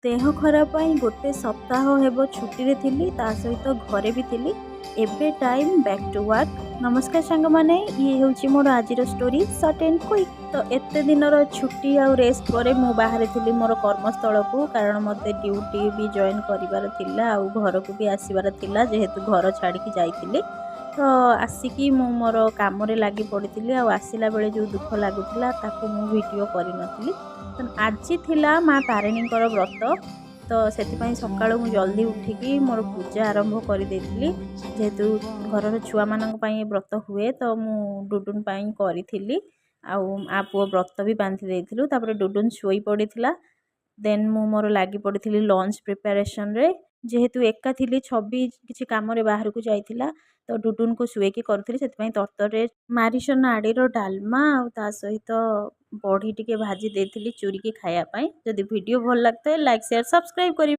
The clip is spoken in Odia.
ଦେହ ଖରାପ ପାଇଁ ଗୋଟେ ସପ୍ତାହ ହେବ ଛୁଟିରେ ଥିଲି, ତା ସହିତ ଘରେ ବି ଥିଲି। ଏବେ ଟାଇମ୍ ବ୍ୟାକ୍ ଟୁ ୱାର୍କ। ନମସ୍କାର ସାଙ୍ଗମାନେ, ଇଏ ହେଉଛି ମୋର ଆଜିର ଷ୍ଟୋରି, ସର୍ଟ ଆଣ୍ଡ କ୍ୱିକ୍। ତ ଏତେ ଦିନର ଛୁଟି ଆଉ ରେଷ୍ଟ ପରେ ମୁଁ ବାହାରେ ଥିଲି ମୋର କର୍ମସ୍ଥଳକୁ, କାରଣ ମୋତେ ଡ୍ୟୁଟି ବି ଜଏନ୍ କରିବାର ଥିଲା ଆଉ ଘରକୁ ବି ଆସିବାର ଥିଲା, ଯେହେତୁ ଘର ଛାଡ଼ିକି ଯାଇଥିଲି। ତ ଆସିକି ମୁଁ ମୋର କାମରେ ଲାଗି ପଡ଼ିଥିଲି ଆଉ ଆସିଲା ବେଳେ ଯେଉଁ ଦୁଃଖ ଲାଗୁଥିଲା, ତାକୁ ମୁଁ ଭିଡ଼ିଓ କରିନଥିଲି। ତ ଆଜି ଥିଲା ମା ତାରିଣୀଙ୍କର ବ୍ରତ, ତ ସେଥିପାଇଁ ସକାଳୁ ମୁଁ ଜଲ୍ଦି ଉଠିକି ମୋର ପୂଜା ଆରମ୍ଭ କରିଦେଇଥିଲି। ଯେହେତୁ ଘରର ଛୁଆମାନଙ୍କ ପାଇଁ ଏ ବ୍ରତ ହୁଏ, ତ ମୁଁ ଡୁଡୁନ ପାଇଁ କରିଥିଲି ଆଉ ମା ପୁଅ ବ୍ରତ ବି ବାନ୍ଧି ଦେଇଥିଲୁ। ତାପରେ ଡୁଡୁନ ଶୋଇ ପଡ଼ିଥିଲା। ଦେନ୍ ମୁଁ ମୋର ଲାଗି ପଡ଼ିଥିଲି ଲଞ୍ଚ ପ୍ରିପାରେସନରେ। ଯେହେତୁ ଏକା ଥିଲି, ଛବି କିଛି କାମରେ ବାହାରକୁ ଯାଇଥିଲା, ତ ଡୁଡୁନକୁ ଶୁଏଇକି କରୁଥିଲି। ସେଥିପାଇଁ ତରତରରେ ମାରିସନ ଆଡ଼ିର ଡାଲମା ଆଉ ତା ସହିତ ବଢ଼ି ଟିକେ ଭାଜି ଦେଇଥିଲି ଚୁରିକି ଖାଇବା ପାଇଁ। ଯଦି ଭିଡ଼ିଓ ଭଲ ଲାଗିଥାଏ, ଲାଇକ୍, ସେୟାର, ସବସ୍କ୍ରାଇବ୍ କରିବେ।